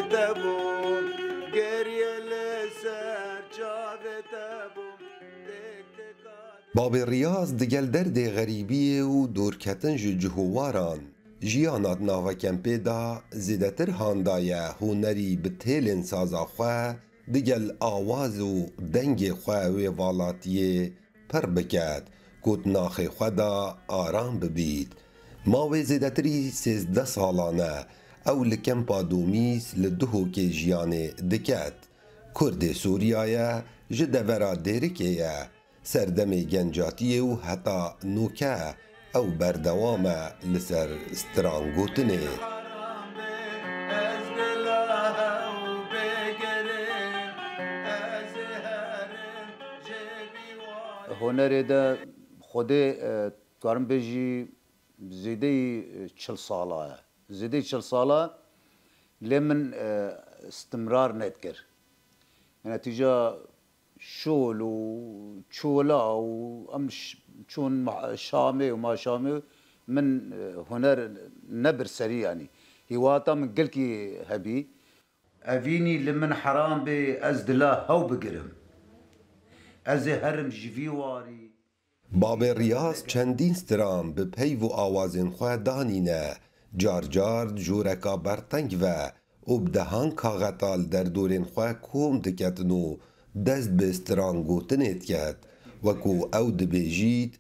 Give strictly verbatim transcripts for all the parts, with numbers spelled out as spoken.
Te bû, geriye li ser çavê te bû, tek tek a Babê Riyaz digel derdê xerîbiyê û dûrketin ji cihowaran, jiyana di nava kempê de zêdetir handaye hunerî bi têlên saza xwe digel awaz û dengê xwe wê valatiyê pir biket, ku di naxê xwe de aram bibît. Ma wê zêdetirî sêzdeh salan e ew li kempa Domîs li Duhokê jiyanê diket. Kurdê Sûriya ye, ji devera Dêrikê ye. Serdemê gencatiyê û heta nûke ew berdewam e li ser strangotinê. Hunerê de Xwedê, e, karim bêjî zêdeyî, e, çil sala ye. Zêdeyî çil sala lê min, e, istimrar nedikir. Netîca şol û çola û em ş-, çûn ma-, Şamê û ma Şamê min, e, huner nebir serî, yanî hîwata min gelkî hebî. Evînî li min heram bê, ez dila hew bigirim. Ez ê herim ji vî warî. Babê Riyaz çendîn stran bi peyv û awazên xwe danîne, car car di jûreka berteng ve û bi dehan kaxeta li derdorên xwe kom diketin û dest bi strangotinê diket. Wekû ew dibêjît,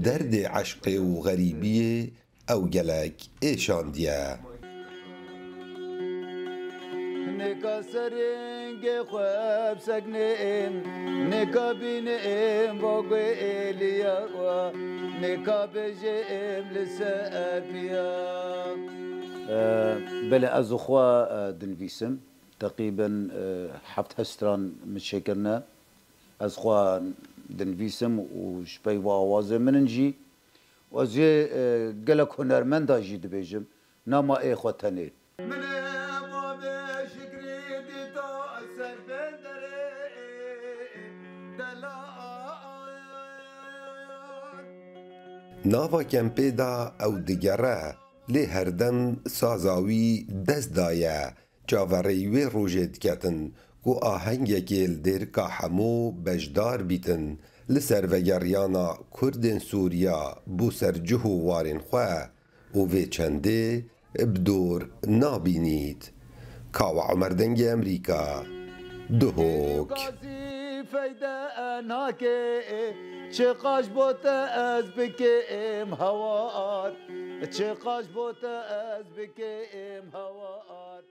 derdê eşqê û xerîbiyê ew gelek êşandiye. Nêka serêngê xwe biseknêm, nêka bînêm va guêliya we, nêka bêjêm li ser piya. E, belê, ez û xwe, e, dinivîsim. Teqrîben, e, heft heşt stran min çêkirine. Ez xwe dinivîsim û ji peyva awazê min in jî. Ez ê, e, gelek hunermenda jî dibêjim, nama ê xwe tenê. Min ê bavê Şikrî dîta ser penderê delan. Nava kempê de ew digere, lê herdem saza wî dest daye. Çaverêyî wê rojê diketin ku ahengekê li Dêrika Hemo beşdar bîtin li ser vegeriyana Kurdên Sûriya bo ser cih û warên xwe û vê çendê bi dor nabînît. Kawa Omer, Dengê Emerîka, Duhok. Gazî feyde nake, çiqaş bo te ez bikêm hawar, çiqaş bo te ez bikêm hawar.